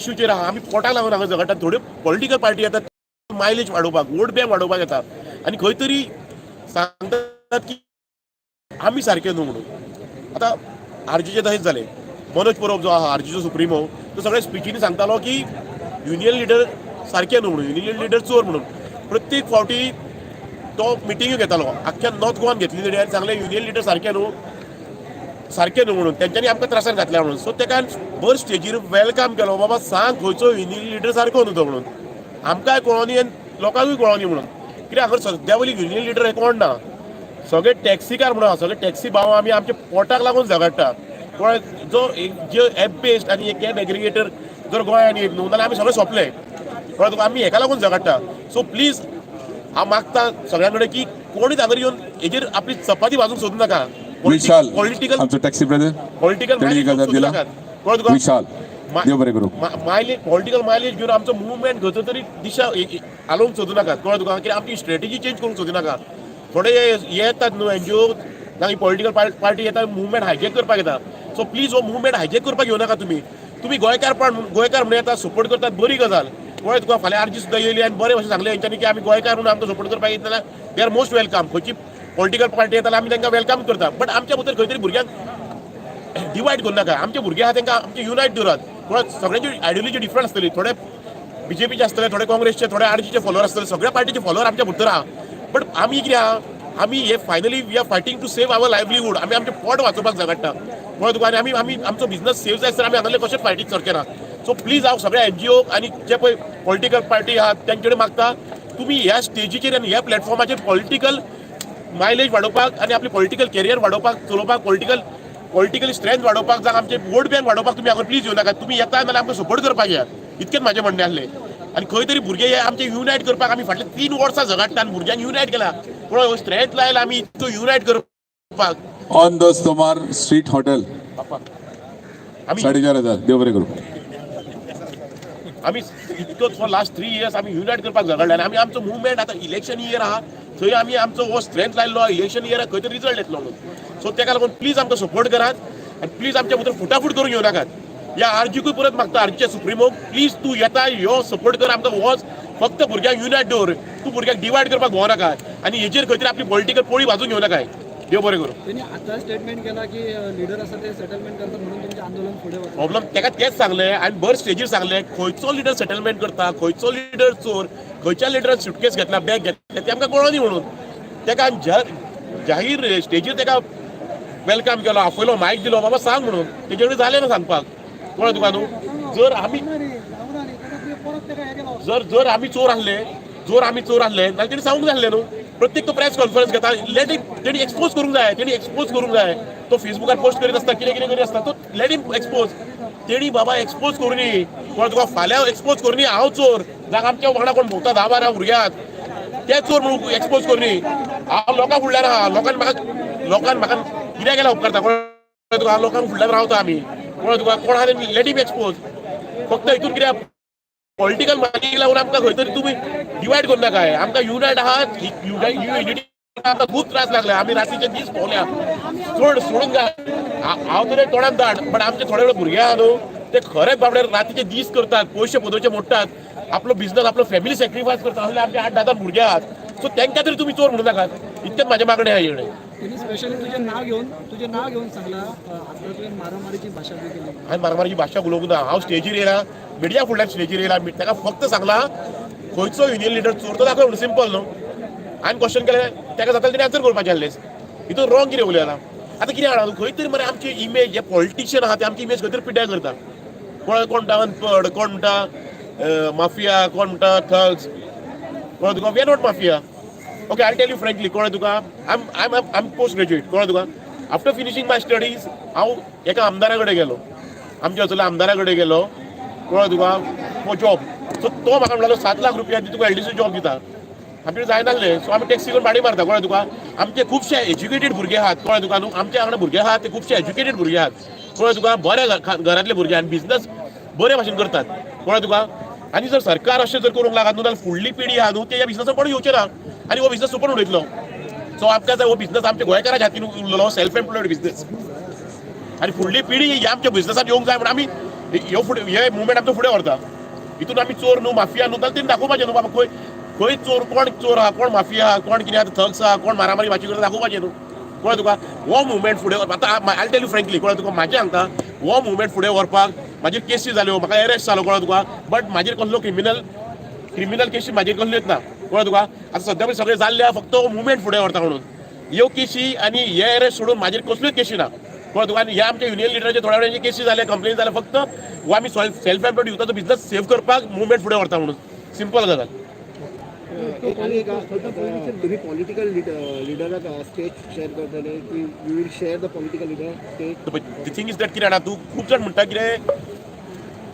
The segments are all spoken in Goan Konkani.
इशूचेर आहा. आमी पोटाक लागून हांगा झगडटात. थोड्यो पॉलिटिकल पार्टी येतात मायलेज वाडोवपाक, वोट बँक वाडोवपाक येता आनी खंय तरी सांगतात की आमी सारके न्हू म्हणून. आतां आरजीचें तशेंच जालें. मनोज परब जो आहा आरजीचो सुप्रिमो, तो सगळे स्पिचीनी सांगतालो की युनियन लिडर सारके न्हू म्हणून, युनियन लिडर चोर म्हणून. प्रत्येक फावटी तो मिटिंग्यो घेतालो, आख्ख्या नॉर्थ गोवान घेतली तेणी आनी सांगलें युनियन लिडर सारके न्हू, सारके न्हू म्हणून, तेंच्यांनी आमकां त्रासान घातल्या म्हणून. सो तेका बर स्टेजीर welcome केलो, बाबा सांग खंयचो युनियन लिडर सारको न्हू तो म्हणून, आमकांय कळोनी आनी लोकांकूय कळोनी म्हणून. कित्याक हांगा सद्या वयली युनियन लिडर हे कोण ना, सगळे टॅक्सीकार म्हणून आहा. सगळे टॅक्सी भाव आमी आमच्या पोटाक लागून झगडटा. कोण जो एक जे एप बेस्ड आनी एक कॅब एग्रिगेटर जर गोंयांत येत न्हू जाल्यार आमी सगळे सोंपले. कळ्ळें तुका? आमी हेका लागून झगडटा. सो प्लीज हांव मागता सगळ्यां कडेन की कोणीच हांगा येवन हेजेर आपली चपाती भाजूंक सोदूं नाका. विशाल. पॉलिटिकल आमचो टॅक्सी ब्रदर. पॉलिटिकल तेणी एक हजार दिला. कळ्ळें तुका? विशाल, देव बरें करूं. मायलेज, पॉलिटिकल मायलेज घेवन आमचो मुवमेंट खंयचो तरी दिशा हालोवंक सोदूं नाकात. कळ्ळें तुका? कित्याक आमची स्ट्रेटजी चेंज करूंक सोदूं नाका. थोडे हे येतात न्हू एनजीओ, मागीर पॉलिटिकल पार्टी येता, मुवमेंट हायजॅक करपाक येता. सो प्लीज हो मुवमेंट हायजॅक करपाक येवं नाका तुमी. तुमी गोंयकारपण, गोंयकार म्हणून येता, सपोर्ट करतात, बरी गजाल. कळ्ळें तुका? फाल्यां आरजी सुद्दां येयली आनी बरें भशेन सांगलें हेंच्यांनी की आमी गोंयकार म्हणून आमकां सपोर्ट करपाक येत जाल्यार they are most welcome. खंयची पॉलिटिकल पार्टी येता जाल्यार आमी तांकां welcome करता, बट आमच्या भितर खंय तरी भुरग्यांक डिवायड करूं नाका. आमचे भुरगे आहा तांकां आमचे युनायट दवरात. थोडे सगळ्यांची आयडियोलॉजी डिफरंट आसतली. थोडे बीजेपीचे आसतले, थोडे काँग्रेसचे, थोडे आरजीचे फॉलोवर आसतले. सगळ्या पार्टीचे फॉलोवर आमच्या भितर आहा. बट आमी कितें आहा, आमी हे finally we are fighting to save our livelihood. आमी आमचें पोट वाचोवपाक झगडटा. कळ्ळें तुका? आनी आमी आमी आमचो बिझनस सेव जाय सर आमी हांगासरले कशेंच फायटीक सरचे ना. सो प्लीज हांव सगळ्या एनजीओ आनी जे पळय पॉलिटिकल पार्टी आहात तेंचे कडेन मागता, तुमी ह्या स्टेजीचेर आनी ह्या प्लॅटफॉर्माचेर पॉलिटिकल मायलेज वाडोवपाक आनी आपली पॉलिटिकल कॅरियर वाडोवपाक, चलोवपाक, पॉलिटिकल स्ट्रेंथ वाडोवपाक जावं आमचे वोट बँक वाडोवपाक तुमी हांगा प्लीज येवं नाका. तुमी येता जाल्यार आमकां सपोर्ट करपाक येयात, इतकेंच म्हाजें म्हणणें आसलें. आनी खंय तरी भुरगे हे आमचे युनायट करपाक आमी फाटले 3 वर्सां झगडटा आनी भुरग्यांक युनायट केला, पूण स्ट्रेंथ लायला आमी इतको युनायट करपाक. ऑन दोस तोमार स्ट्रीट हॉटेल. आमी 4500. देव बरें करूं. आमी इतको फॉर लास्ट 3 इयर्स आमी युनायट करपाक झगडले आनी आमी आमचो मुवमेंट आतां इलेक्शन इयर आहा थंय आमी आमचो हो स्ट्रेंथ लायल्लो. इलेक्शन इयर खंय तरी रिजल्ट येतलो म्हणून. सो तेका लागून प्लीज आमकां सपोर्ट करात आनी प्लीज आमच्या भितर फुटाफूट करून घेवं नाकात. ह्या आरजीकूय परत मागता, आरजीच्या सुप्रिमो, प्लीज तूं येता यो सपोर्ट कर आमकां. वच फक्त भुरग्यांक युनायट दवर, तूं भुरग्यांक डिवायड करपाक भोंव नाका आनी हेजेर खंय तरी आपली पॉलिटिकल पोळी भाजून घेवं नाका. देव बरें करूं. त्यांनी आता स्टेटमेंट केला की लिडर आसा ते सेटलमेंट करतात म्हणून तुमचें आंदोलन फुडें वता. प्रॉब्लम तेका तेच सांगलें आनी बर स्टेजीर सांगलें, खंयचो लिडर सेटलमेंट करता, खंयचो लिडर चोर, खंयच्या लिडरान सुटकेस घेतला, बॅग घेतला ते आमकां कळोनी म्हणून. तेका जाहीर स्टेजीर तेका welcome केलो, आपयलो, मायक दिलो, बाबा सांग म्हणून. तेजे कडेन जालें ना सांगपाक. कळ्ळें तुका न्हू? जर आमी जर जर आमी चोर आसले, जर आमी चोर आसले जाल्यार तेणी सांगूंक जाय आसलें न्हू. प्रत्येक तो प्रेस कॉन्फरन्स घेता, let him, तेणी एक्सपोज करूंक जाय, तेणी एक्सपोज करूंक जाय. तो फेसबुकार पोस्ट करीत आसता, कितें कितें करीत आसता. तो let him expose. तेणी बाबा एक्सपोज करूनी. कोण तुका फाल्यां एक्सपोज करूनी हांव चोर जाका आमच्या वांगडा कोण भोंवता 10-12 भुरग्यांक ते चोर म्हणून एक्सपोज करूनी. हांव लोकां फुडल्यान आहा. लोकांक म्हाका कित्याक केल्यार उपकारता? कोण तुका? लोकांक फुडल्यान रावता आमी. कोण तुका? कोण आहा, let him expose. फक्त हितून कित्याक पॉलिटिकल मागीर लागून आमकां खंय तरी तुमी डिवायड करूं नाका. आमकां युनायट आहा, युनिटी. आमकां खूब त्रास लागले, आमी रातीचे दीस भोंवल्या. सोड, सोडून घाल. हांव तरी तोंडान धाड, बट आमचे थोडे वेळ भुरगे आहा न्हू, ते खरेंच बाबडे रातीचे दीस करतात, पयशे पदरचे मोडटात, आपलो बिझनस, आपलो फॅमिली सॅक्रिफायस करता. असले आमचे आठ धा भुरगे आहात. सो तांकां तरी तुमी चोर म्हणू नाकात, इतकेंच म्हाजें मागणें आहा हेणे. त्यांनी स्पेशली तुजें नाव घेवन सांगला, आता तुवें मारामारीची भाशा बी केली. हांवें मारामारीची भाशा उलोवंक ना. हांव स्टेजीर येयला, मिडिया फुडल्यान स्टेजीर येयला, ताका फक्त सांगला खंयचो युनियन लिडर चोर तो दाखय म्हणून. सिंपल न्हू? हांवें क्वेश्चन केलें ताका, जाता तेणी आन्सर करपाचें आसलें. हितून रॉंग कितें उलयला? आतां कितें जाणा, खंय तरी मरे आमची इमेज, जे पॉलिटिशियन आहा ते आमची इमेज खंय तरी पिड्ड्यार करता. कोण कोण म्हणटा अनपड, कोण म्हणटा माफिया, कोण म्हणटा थग्स. कळ्ळें तुका? We are not mafia, okay? I tell you frankly. कळ्ळें तुका? I am post graduate. कळ्ळें तुका? आफ्टर फिनिशींग my studies हांव एका आमदारा कडेन गेलो, आमच्या हयसरल्या आमदारा कडेन गेलो, कळ्ळें तुका, फॉर जॉब. सो तो म्हाका म्हणलो, 7 लाख रुपया तुका एलडीसी जॉब दिता. आमचे जायनासले. सो आमी टॅक्सी करून भाडी मारता. कळ्ळें तुका? आमचे खुबशे एज्युकेटेड भुरगे आहात. कळ्ळें तुका न्हू? आमच्या वांगडा भुरगे आहात, ते खुबशे एज्युकेटेड भुरगे आहात. कळ्ळें तुका? बऱ्या घरांतले भुरगे आनी बिझनस बरे भाशेन करतात. कळ्ळें तुका? आनी जर सरकार अशें जर करूंक लागत न्हू जाल्यार फुडली पिढी आहा न्हू, ते ह्या बिझनसान कोण येवचे ना आनी हो बिझनस सोंपोवन उडयतलो. सो आमकां जाय हो बिझनस आमच्या गोंयकाराच्या हातीन उरलेलो सेल्फ एम्प्लॉयड बिझनस आनी फुडली पिढी ह्या आमच्या बिझनसान येवंक जाय म्हणून आमी ह्यो फुडें हे मुवमेंट आमचो फुडें व्हरता. हितून आमी चोर न्हू, माफिया न्हू, जाल्यार तेणी दाखोवपाचें न्हू बाबा खंय खंय चोर, कोण चोर आहा, कोण माफिया आहा, कोण कितें आतां थग्स आहा, कोण मारामारी भाशी करता दाखोवपाचें न्हू. कळ्ळें तुका? हो मुवमेंट फुडें व्हरपाक आतां I tell you frankly, कळ्ळें तुका, म्हाजें सांगता, हो मुवमेंट फुडें व्हरपाक म्हाजेर केसी जाल्यो, म्हाका एरेस्ट जालो, कळ्ळें तुका, बट म्हाजेर कसलो क्रिमिनल केसी म्हाजेर कसल्योच ना. कळ्ळें तुका? आतां सद्या पळय सगळें जाल्लें आहा, फक्त हो मुवमेंट फुडें व्हरता म्हणून ह्यो केसी आनी हे एरेस्ट सोडून म्हाजेर कसल्योच केसी ना. कळ्ळें तुका? आनी ह्या आमच्या युनियन लिडराचे थोड्या वेळान केसी जाले, कंप्लेन जाले, फक्त हो आमी सेल्फ एम्प्लॉयड युथाचो बिझनस सेव करपाक मुवमेंट फुडें व्हरता म्हणून, सिंपल गजाल. आनी एक तुम्ही पॉलिटिकल लिडराक स्टेज शेअर करतले की you will share the political leader stage? The thing is that कितें जाणा तूं, खूब जाण म्हणटा कितें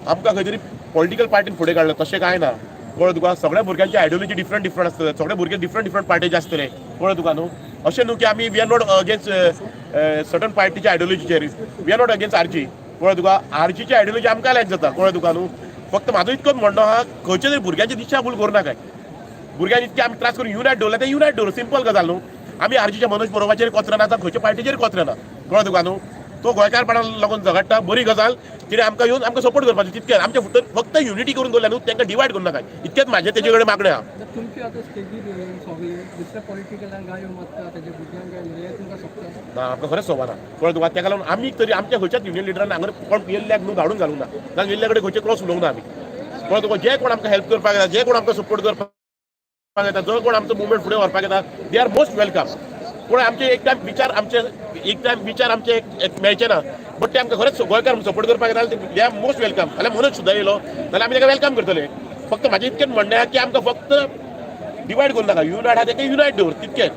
आमकां खंय तरी पॉलिटिकल पार्टीन फुडें काडलं, तशें कांय ना. कळ्ळें तुका? सगळ्या भुरग्यांची आयडियोलॉजी डिफरंट डिफरंट आसतले, सगळे भुरगे डिफरंट डिफरंट पार्टीचे आसतले. कळ्ळें तुका न्हू? अशें न्हू की आमी we are not against certain पार्टीच्या आयडियोलॉजीचेर, we are not against RG. कळ्ळें तुका? आरजीची आयडियोलॉजी आमकां लायक जाता. कळ्ळें तुका न्हू? फक्त म्हाजो इतकोच म्हणणो आहा, खंयच्या तरी भुरग्यांची दिशाभूल करूं नाकाय. भुरग्यांनी इतके आमी त्रास करून युनायट दवरला, ते युनायट दवर, सिंपल गजाल न्हू. आमी आरजीच्या मनोज परबाचेर कोत्र ना, जावं खंयच्या पार्टीचेर कोत्र ना. कळ्ळें तुका न्हू? तो गोंयकारपणाक लागून झगडटा, बरी गजाल. तिणें आमकां येवन आमकां सपोर्ट करपाचें तितकें. आमचें फक्त फक्त युनिटी करून दवरल्या न्हू, तांकां डिवायड करूं नाका, इतकेंच म्हाजें तेजे कडेन मागणें आहा. तुमची आतां स्टेजीर सगळे दुसऱ्या पॉलिटिकलान गायो मारता, ताच्या भुरग्यांक गायो मारता, हें तुमकां सोबता? ना, आमकां खरेंच सोबना. कळ्ळें तुका? ताका लागून आमी तरी आमच्या खंयच्याच युनियन लिडरान हांगा कोण येयल्ल्याक न्हू धाडून घालूंक ना, जाल्यार येयल्ल्या कडेन खंयचे क्रॉस उलोवंक ना आमी. कळ्ळें तुका? जे कोण आमकां हेल्प करपाक येता, जे कोण आमकां सपोर्ट करपाक येता, जो कोण आमचो मुवमेंट फुडें व्हरपाक येता, they are most welcome. पूण आमचे एक टायम विचार, आमचे एक टायम विचार आमचे एक मेळचे ना, बट ते आमकां खरेंच गोंयकार सपोर्ट करपाक येता, they are most welcome. जाल्यार मनोज सुद्दां येयलो जाल्यार आमी ताका welcome करतले. फक्त म्हाजें इतकेंच म्हणणें आहा की आमकां फक्त डिवायड करूं नाका, युनायट आहा तेका युनायट दवर, तितकेंच.